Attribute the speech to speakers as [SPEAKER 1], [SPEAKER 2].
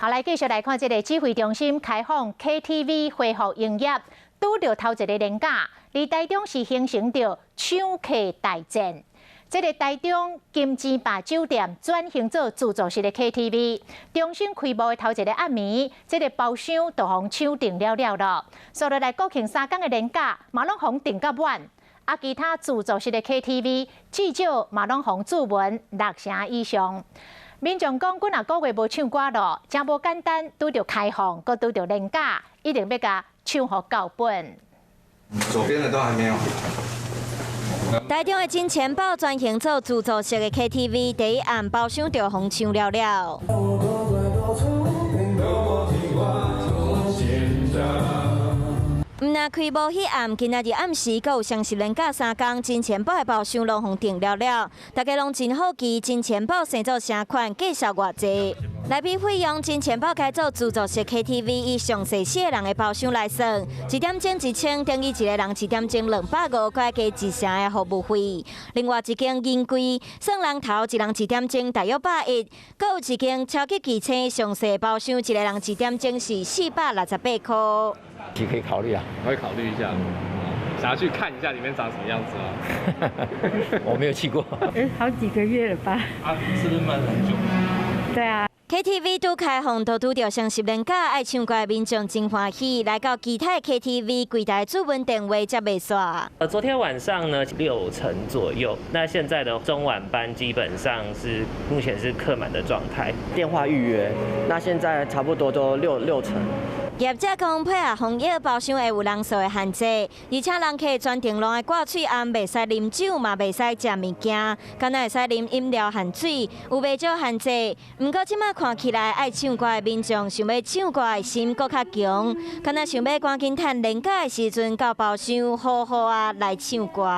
[SPEAKER 1] 好，來繼續來看這个指揮中心開放 KTV 恢復營業，拄著頭一个連假，佇台中市形成著搶客大戰。這个台中金錢豹酒店轉型做自助式的 KTV，中心開幕的頭一个暗暝，這个包廂就予搶訂了了囉。所以來國慶3工的連假，嘛攏予訂甲滿。啊，其他自助式的 KTV 至少嘛攏予注文六成以上。民眾講，幾若個月無唱歌囉，誠無簡單，拄著開放，閣拄著連假，一定欲共搶予夠本。
[SPEAKER 2] 左邊的都還沒有。
[SPEAKER 3] 台中的金錢豹轉型做自助式的 KTV，第一暗包廂就予搶了了。毋但開幕彼暗，今仔日暗時閣有雙十連假3工，金錢豹的包廂攏予訂了了。大家攏真好奇，金錢豹生做啥款，價數偌濟？來筆費用，金錢豹改做自助式 KTV，以上濟四个人的包廂來算，一點鐘1000，等於一个人一點鐘250塊，加一成的服務費。另外一間銀櫃，算人頭，一人一點鐘大約110，閣有一間超級巨星上細包廂，一个人一點鐘是468塊。
[SPEAKER 4] 可以考慮啊，
[SPEAKER 5] 會考慮一下，想要去看一下裡面長什麼樣子嗎？
[SPEAKER 4] 我沒有去過。
[SPEAKER 6] 哎，好幾個月了吧？
[SPEAKER 5] 啊，是不是悶很久？
[SPEAKER 6] 對啊。
[SPEAKER 3] KTV 拄開放，就拄著雙十連假，愛唱歌的民眾真歡喜。來到其他 KTV 櫃台主文電話才袂煞。
[SPEAKER 7] 昨天晚上呢六成左右，那現在的中晚班基本上是目前是客滿的狀態。
[SPEAKER 8] 電話預約，那現在差不多都六成。
[SPEAKER 3] 業者講配合防疫包廂會有人數的限制，而且人客全程攏愛掛喙罨，袂使啉酒嘛，袂使食物件，敢若會使啉飲料含水，有袂少限制。毋過這馬看起來，愛唱歌的民眾想欲唱歌的心閣較強，敢若想欲趕緊趁連假的時陣到包廂好好啊來唱歌。